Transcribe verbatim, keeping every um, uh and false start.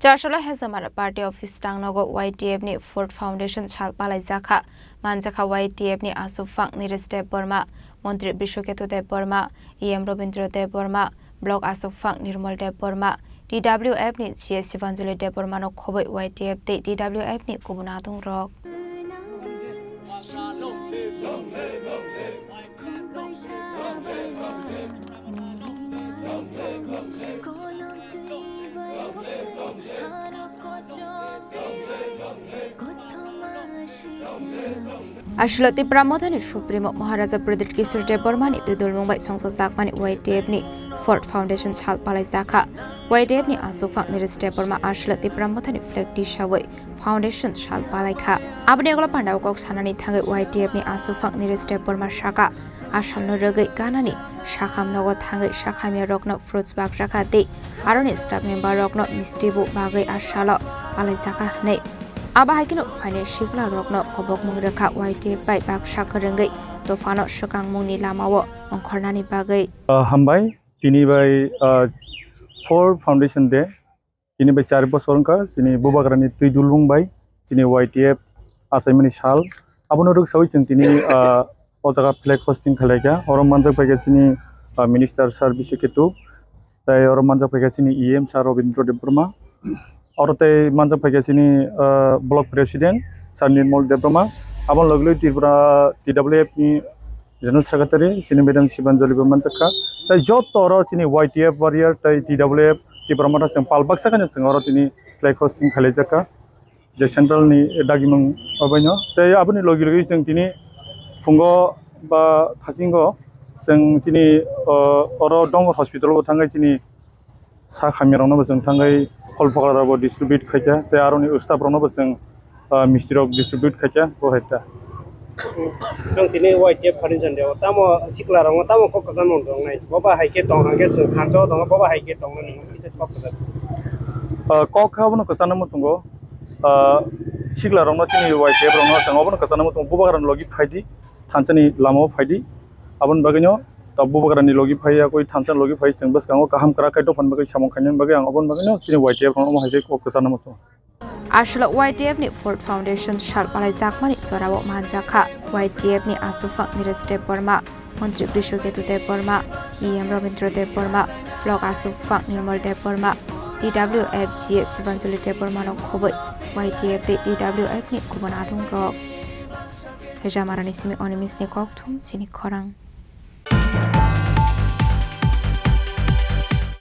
Twasalo Hezamara Party Office tangnogo Y T F ni Fourth Foundation sal palaijakha. Manjakha Y T F ni aswk phang Nilesh Debbarma, Montri Brishoketu Debbarma, E M Robindra Debbarma, Block aswk phang Nirmal Debbarma, T W F ni G S Sibanjali Debbarma no khoboi Y T F tei T W F ni kubun adong rok. Aswkla Tipra Mothani Supremo Maharaja Pradyut Kishore Debbarmani twi dulmung bai songchajakmani Y T F ni Fourth Foundation sal palaijakha. Y T F ni aswk phang Nilesh Debbarma aswkla Tipra Mothani flag tisawi Foundation sal palaikha. Aboni ulo pandao kok sanani thangwi Y T F ni aswk phang Nilesh Debbarma saka, a salno rwgwi ganani sakham nogo thangwi sakhamya rokno fruits bakjakha tei aroni staff member rokno misti bo bagwi a salo palaijakha hwnwi. Abo hai kheno phainai sikla rokno kobokmung rwkha Y T F bai baksa kwrwngwi dophano swkangmungni lamao ongkhornani bagwi. Ah, hambai, tini bai, ah, Fourth Foundation Day. Tini bai char bosor wngkha chini bubagrani twi dulbung bai chini Y T F achaimani sal. Abono rwksawi chwng tini, ah, o jaga flag hosting khlaikha. Oro manjak phaikha chini, ah, Minister Sir Bishek Ketu, tei oro manjak phaikha chini E M Sir Robindra Debbarma. Oro tei manjak phaikha chini, ah, Block President Sir Nirmal Debbarma. Aboni logi logi Tripura T W F ni General Secretary chini Madam Sibanjali bo manjakha. Tei joto oro chini Y T F warrior tei T W F Tipra Motha chwng pal baksa khaino chwng oro tini flag hosting khlaijakha. Je central ni dagimung obaino. Tei aboni logi logi chwng tini phungo ba thasingo chwng chini, o, oro Dongor hospital o thangwi chini sak hamya rokno bo chwng thangwi khol phokra rok bo distribute khaikha, tei aroni staff rokno bo chwng, ah, misti rok distribute khaikha, bo hai ta. Chwng tini Y T F foundation day o tamo sikla rokno tamo kok kwchangma tongnai, boba hai khe tong hang khe chwng thansa o tongo, boba hai khe tongna nini kisa kok kwchang. Ah, kok kha bono kwchangma muchungo, ah, sikla rokno chini Y T F rokno chwng obono kwchangma muchungo, bubagrani logi phaidi, thansani lamao phaidi, aboni bagwino ta bubagrani logi phai yakwi thansa logi phai chwng bwskango kaham kwrak khe dophani bagwi samung khainani bagwi ang oboni bagwino chini Y T F rokno omo hai khe kok kwchangma muchungo. Aswkla Y T F ni Fourth Foundation sal palaijakmani jorao manjakha Y T F ni aswk phang Nilesh Debbarma, Montri Brishoketu Debbarma, E M Robindra Debbarma, Block aswk phang Nirmal Debbarma, T W F G S Sibanjali Debbarma no khoboi Y T F tei T W F ni kubun adong rok. Hejamarani simi Onimis ni kokthum chini khorang.